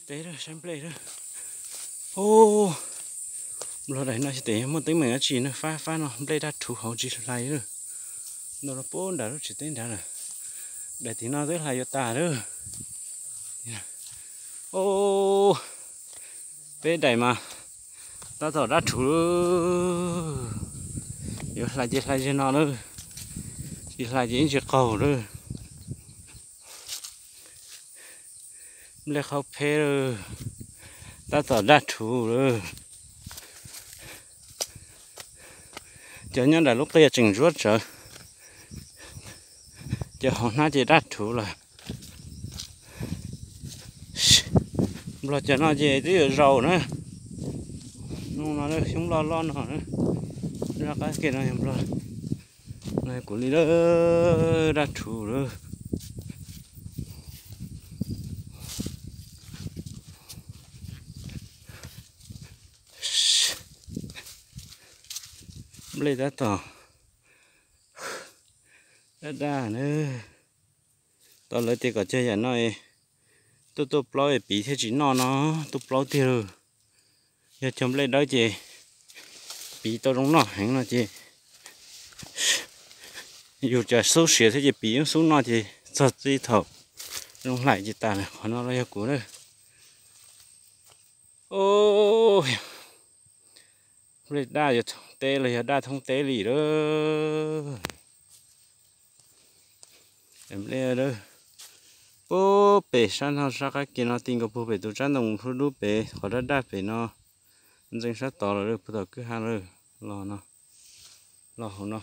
Teb lawm, saib nplej lawm. Nplog daim no xyov tes yog muaj teeb meem dab tsi na, fab fab no nplej daj rhuv hauv tsis hlais lawm. Nto los puag nram lub tsev teb nrad lawm. Daim tim no twb hlais yuav tas lawm. Peb daim mas tab tom daj rhuv. Yuav hlais ces hlais zaum no lawm, tsis hlais ces yeej tsis qaug lawm. Nplej qhaub peb lawm, tab tom daj rhuv lawm. Cov nyob nram lub qia tseem ntsuab tsawv, cov hauv hnab ces daj rhuv lawm. Nplog cov no ces twb yuav zaum na. Hnub no xyoob loj loj no, zaj qab ke no yog nplog, no kuv li lawm, daj rhuv lawm. Nplej tab tom daj daj na. Tau lawv tias kom cog yam no, tuaj tuaj plaub es piv thiaj tsis noj no, tuaj plaub tiag lawm. Yog cog nplej dawb ces piv tau zoo noj heev no ces yus cov xub siav thiab ces piv yeej xub noj ces txog txij thaum zoo hlais ces tas lawm. Qhov no los yog kuv lawm. Nplej daj yuav thoob teb los yog daj thoob teb li lawm. Nplej puag pem sab no sab qab ke no ti nkaus puag pem tus tsab ntoo hlub dub pem qhov daj daj pem no, ntxeev sab tod los lawm puag tom kwj ha lawm. Los no, los hauv no,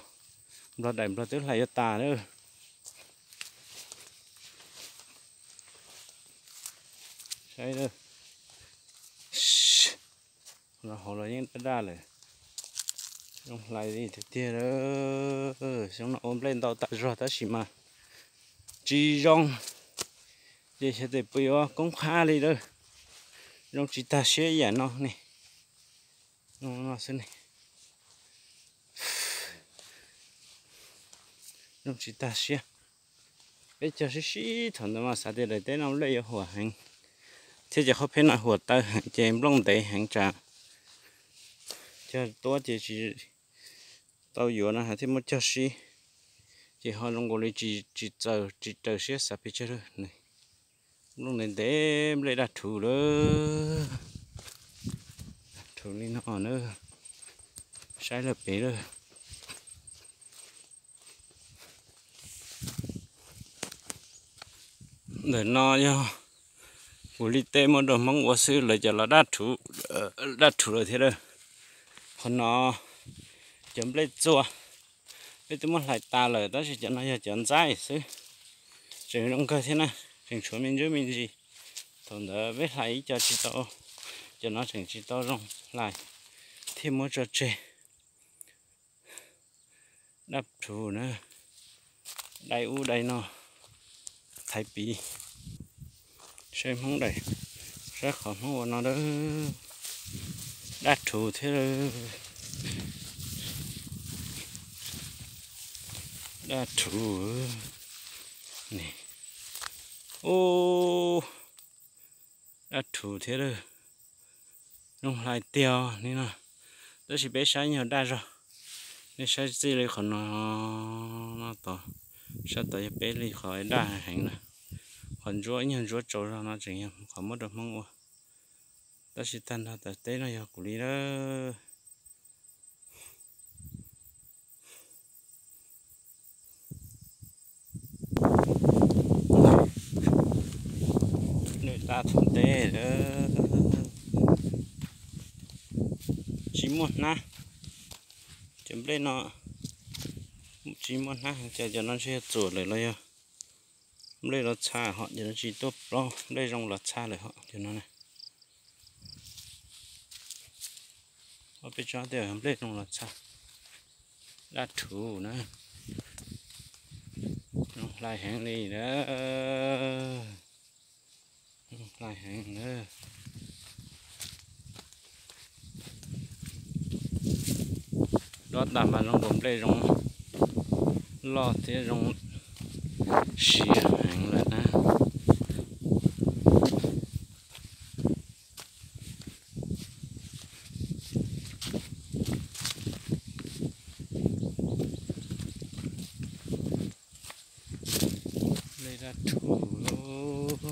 nplog daim nplog twb hlais yuav tas lawm. Saib, los hauv los yeej daj daj lawm. Zoo hlais li tiag tiag. Xyoo no ua nplej ntau tas zog tab sis mas tsis zoo, ces xyov tes puas yuav koob qab li lawm. Zoo tsis tag siab ib yam no ne. Zoo no xwb ne. Zoo tsis tag siab. Peb cog sib sib thaum ntawd mas xav tias daim teb no nplej yuav huam heev, thiab ces qhov peb no huam tawv heev ces nplooj ntev heev tsam cog tuab ces tsis tau yuav no thiaj muab cog sib, ces ho zoo nkaus li tsis txaws tsis raws siab xav pes tsawg lawm. Nplooj ntev ntev nplej daj rhuv lawm. Rhuv li no na, saib lawm pem lawm. Ntawm no yog kuv li tej muab rau Hmoob ua xwb, lawv cov los daj rhuv lawm thiab lawm. Qhov no cov nplej txua, peb twb muab hlais tas lawm tab sis cov no yog cov ntxaib xwb. Tseem zoo kawg thiab na, tseem tshuav me ntsuab me ntsis. Thaum ntawd peb hlais ib co tsis tau, cov no tseem tsis tau zoo hlais thiaj muab tso tseg. Daj rhuv na, dai ub dai no, thaiv piv. Saib Hmoob daim, saib qhov Hmoob ua no, daj rhuv thiab. Daj rhuv ne. Ub, daj rhuv thiab lawm. Zoo hlais tiag li no, tab sis peb sab nyuag daj zog. Nej saib txij li qhov no, no tod, sab tod yog peb li qhov daj heev na. Qhov ntsuab ib nyuag ntsuab tsaus zog no tseem yog qhov muab rau Hmoob ua, tab sis tag nrho daim teb no yog kuv li lawm. Nplej daj thoob teb lawm. Tsis muaj hnab, cov nplej no tsis muaj hnab, cas cov no ntshe yog txuam lawm los yog nplej los txha hos, cov no tsis tuaj plaub, nplej zoo los txha lawm hos cov no na. Peb tsob tej nplej zoo los txha. Daj rhuv na, zoo hlais heev li na. Zoo hlais heev na. Dob tas mas zoo nkaus nplej zoo loj thiab zoo siav heev lawm na. Dab rhuv.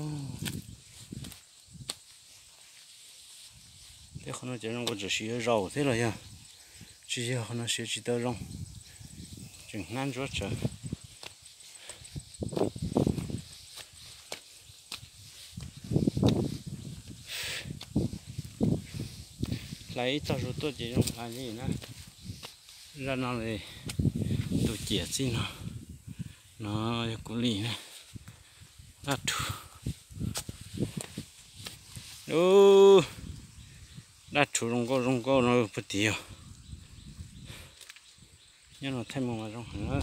Tej qhov no ces zoo ua tseem siav zaus thiab los yog tsis yog qhov no siav tsis tau zoo, tseem hnab ntsuab tsawv. Hlais ib tog zus tuaj ces zoo hlais li na. Zaj no li tus ciam txij no, no yog kuv li na. Dab rhuv, dab rhuv zoo nkauj zoo nkauj no puag tim yog. Nyob no thaij mus mas zoo heev na.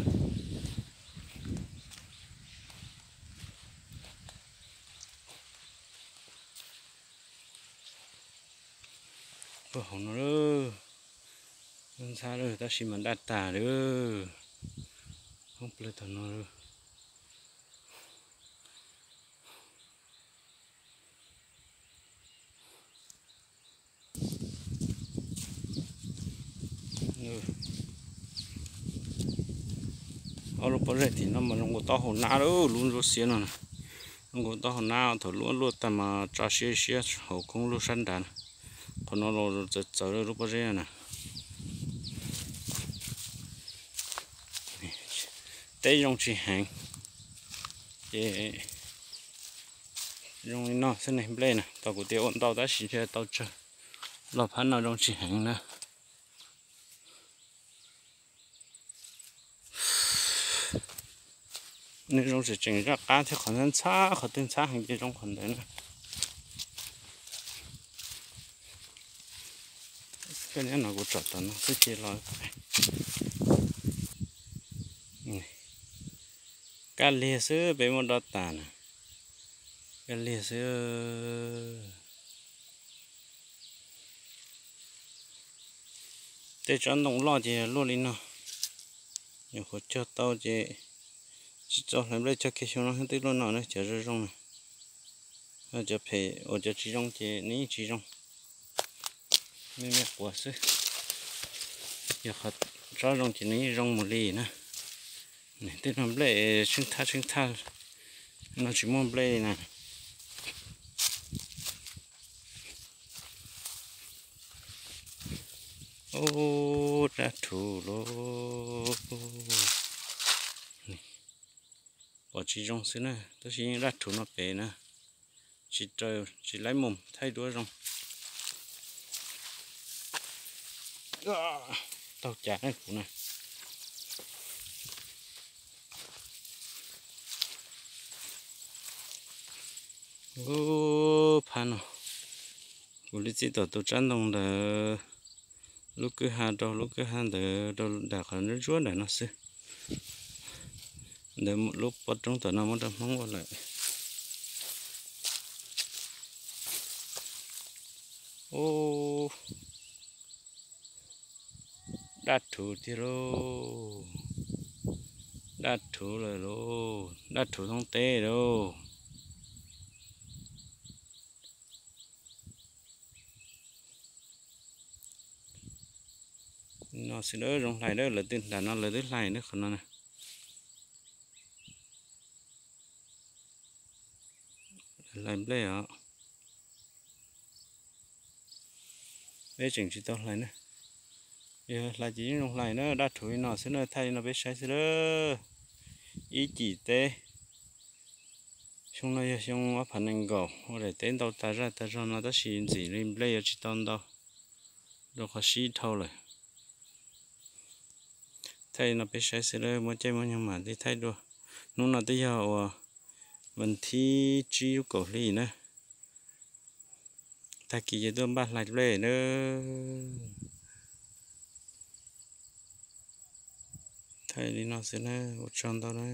Puag hauv no lawm, ntxhab lawm tab sis mas daj tas lawm. Hoob plawg tom no lawm. Ob lub pob zeb tim no mas zoo nkaus taub hau nab lawm, lub ntsuab xiab no na. Zoo nkaus taub hau nab, thaum luaj luaj tag mas tso siab siab hauv koob lug sab nrad na. Qhov no los txawv txawv lub pob zeb na. Teb zoo tsis heev ces zoo li no xwb ne. Nplej na tau kuv tias ua ntau tab sis ntshe tau tsawg los phab no zoo tsis heev na. Nws zoo tseem tseem zaj qab thiab, qhov ntxhab ntxhab, qhov twg ntxhab heev ces zoo qhov ntawd na. Koj nyob no kuv tsom tom no xwb cia los. Kab liag xwb peb muab dob tas na. Kab liag xwb. Tej tsob ntoo loj ces luaj li no, nyuam qhuav cog tau ces tsis txaus hlais nplej, cog kiag xyoo no twb luaj no na. Cov zoo zoo na, cov phem uas cov tsis zoo ces nws yeej tsis zoo, me me quav xwb. Yog qhov tsob zoo ces nws yeej zoo mus li na. Tej no nplej tsheej thaj tsheej thaj, no tsis muaj nplej li na. Ub, dab rhuv lauj. Pom tsis zoo xwb na, tab sis yeej dab rhuv no pem na, tsis raws tsis laib mus thaij duab zoo. Taug cav kuv na. Ub, phab no kuv li txij tom tus tsab ntoo ntawd lub kwj ha rau lub kwj ha ntawd rau nram qhov ntsuab ntsuab nram no xwb. Ntawd lub pob roob tom no muab rau Hmoob ua lawm. Ub, dab rhuv tiag lauj. Dab rhuv lawm lauj, dab rhuv thoob teb lauj. No xwb na, zoo hlais na, lawv twb nram no lawv twb hlais na, qhov no na. Hlais nplej os. Peb tseem tsis tau hlais na. Yog hlais ces yeej zoo hlais na, dab rhuv li no xwb na, thaij li no peb saib xwb lawm. Ib cim teb, xyoo no yog xyoo ob phav nees nkaum, ua daim teb ntau tas zaj tas zog no tab sis ntxim li nplej yuav tsis tau ntau rau qhov sib dhau lawm. Thaij li no peb saib xwb lawm, muaj caij muaj nyoog mam li thaij dua. Hnub no twb yog uas vas thib tsib lub kaum hli na. Tag kis ces tuaj npaj hlais nplej na. Thaij li no xwb na, ua tsaug ntau na.